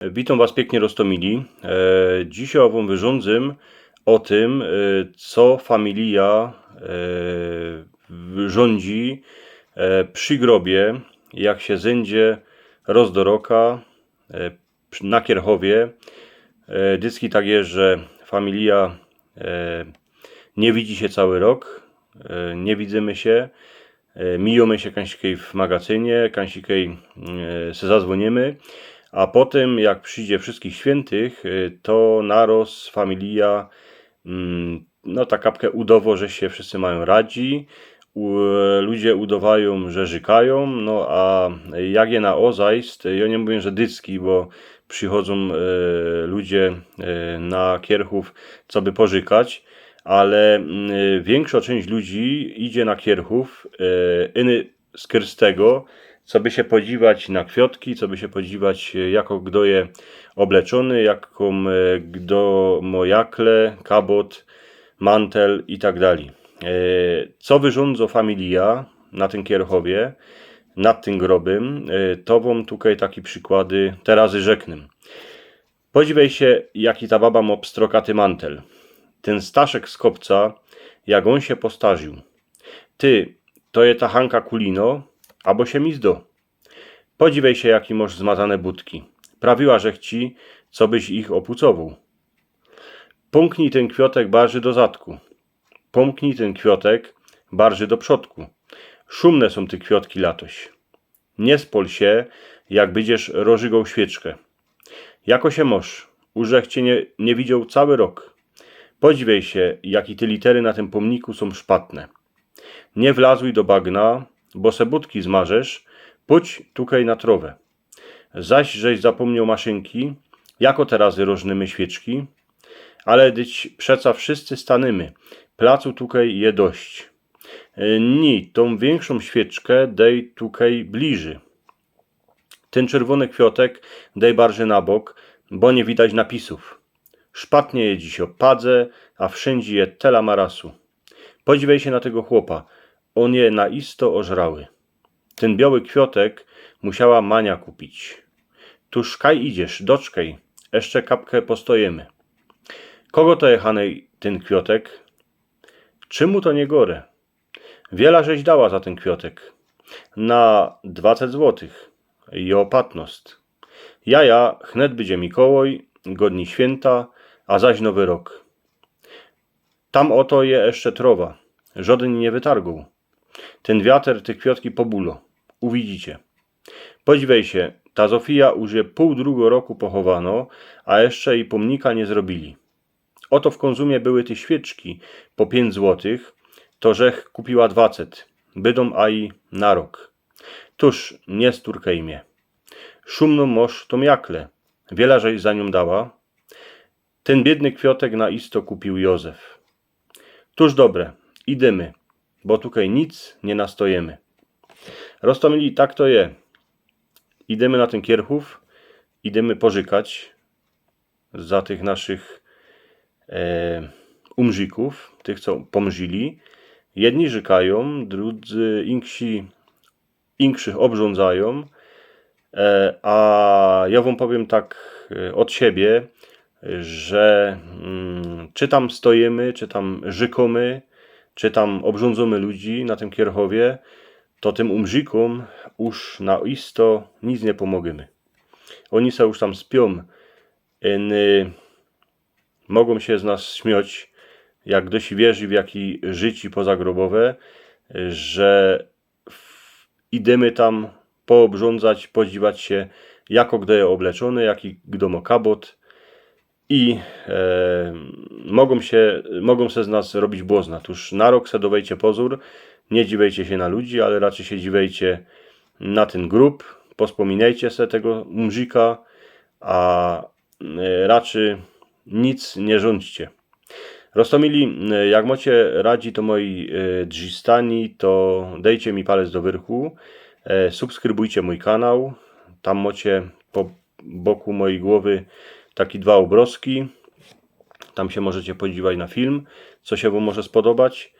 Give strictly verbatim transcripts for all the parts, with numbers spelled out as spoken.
Witōm was piyknie, roztōmili. E, dzisiej wōm wyrządzym ô tym, e, co familija, e, w-, rządzi, e, przi grobie, jak sie zyndzie roz do roka, e, przi-, na Kierchowie. E, dycki tak je, że familija, e, niy widzi sie cały rok, e, niy widzymy sie, e, mijōmy sie kańsikej w magacynie, kańsikej, e, se zazwōnymy, a potym, jak przidzie Wszyjskich Świyntych, e, to naroz familija, mm, no, ta kapkã udowo, że sie wszyjscy majōm radzi, u-, ludzie udowajōm, że rzykajōm, no, a jak je na ozajst, jo niy mówiã, że dycki, bo przichodzōm, e, ludzie, e, na Kierchōw, coby porzykać, ale, mm, wiynkszo czynść ludzi idzie na Kierchōw, e, iny skyrz tego, coby sie podziwać na kwiotki, coby sie podziwać, e, jako gdo je ôbleczōny, jakōm, e, gdo mo jakle, kabot, mantel i tak dalij. E, co wyrządzo familija na tym Kierchowie, nad tym grobym, e, to wōm tukej taki przikłady terazy rzeknōm. Podziwej sie, jaki ta baba mo pstrokaty mantel. Tyn Staszek z Kopca, jak ôn sie postarziōł. Ty, to je ta Hanka Kulino, abo sie mi zdo? Podziwej sie, jaki mosz zmazane butki. Prawiła żech ci, cobyś ich ôpucowoł. Pōmknij tyn kwiotek barży do zadku. Pōmknij tyn kwiotek barży do przodku. Szumne sōm ty kwiotki latoś. Niy spol sie, jak bydziesz rożygoł świyczkã. Jako sie mosz? Uż żech cie niy, niy widzioł cały rok. Podziwej sie, jaki ty litery na tym pōmniku sōm szpatne. Niy wlazuj do bagna, bo se butki zmarzesz, pōdź tukej na trowã. Zaś żeś zapōmnioł maszynki, jako terazy rożnymy świyczki? Ale dyć przeca wszyjscy stanymy, placu tukej je dość. E, ni, tōm wiynkszōm świyczkã dej tukej bliży. Tyn czerwōny kwiotek dej barży na bok, bo niy widać napisōw. Szpatnie je dziś ô padze, a wszyndzie je tela marasu. Podziwej sie na tego chłopa, ôn je na isto ôżrały. Tyn bioły kwiotek musiała Mania kupić. Tuż kaj idziesz, doczkej, jeszcze kapkã postojymy. Kogo to je, Hanej, tyn kwiotek? Czymu to niy gore? Wiela żeś dała za tyn kwiotek? Na dwacet złotych. Jo patnost. Ja, ja, chnet bydzie Mikołaj, godni świynta, a zaś Nowy Rok. Tam ôto je jeszcze trowa. Żodyn niy wytargoł. Tyn wiater te kwiotki pobulo. Uwidzicie. Podziwej sie, ta Zofija uż je pōł drugo roku pochowano, a jeszcze jij pōmnika niy zrobiyli. Ôto w Kōnzumie były te świyczki po piyńć złotych, to żech kupiła dwacet. Bydōm aj na rok. Tuż, niy sturkej mie. Szumnōm mosz tōm jakle. Wiela żeś za niōm dała? Tyn biydny kwiotek na isto kupiōł Jōzef. Tuż dobre, idymy, bo tukej nic niy nastojymy. Roztōmili, tak to je. Idymy na tyn Kierchōw, idymy porzykać za tych naszych, e, umrzikōw, tych, co pōmrzili. Jedni rzykajōm, drudzy inksi, inkszych ôbrządzajōm. E, a jo wōm powiym tak, e, ôd siebie, że, mm, czy tam stojymy, czy tam rzykōmy, czy tam ôbrządzōmy ludzi na tym Kierchowie, to tym umrzikōm uż na isto nic niy pōmogymy. Ôni se uż tam spiōm, iny mogōm sie z nas śmioć, jak kto sie wierzi w jaki życi pozagrobowe, że w-, idymy tam poobrządzać, podziwać sie, jako kto je ôbleczōny, jaki kto mo kabot. I, e, mogōm sie, mogōm se z nas robić błozna. Tuż na rok se dŏwejcie pozōr, niy dziwejcie sie na ludzi, ale raczyj sie dziwejcie na tyn grōb, pospōminejcie se tego umrzika, a, e, raczyj nic niy rzōndźcie. Roztōmili, e, jak mocie radzi to mojij, e, drzistani, to dejcie mi palec do wyrchu, e, subskrybujcie mōj kanał, tam mocie po boku mojij głowy taki dwa ôbrozki. Tam sie możecie podziwać na film, co sie wōm może spodobać.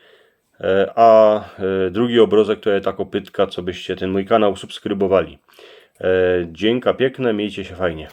E, a, e, drugi ôbrozek to je ta kōpytka, co byście tyn mōj kanał subskrybowali. E, dziynkujã piykne, miyjcie sie fajnie.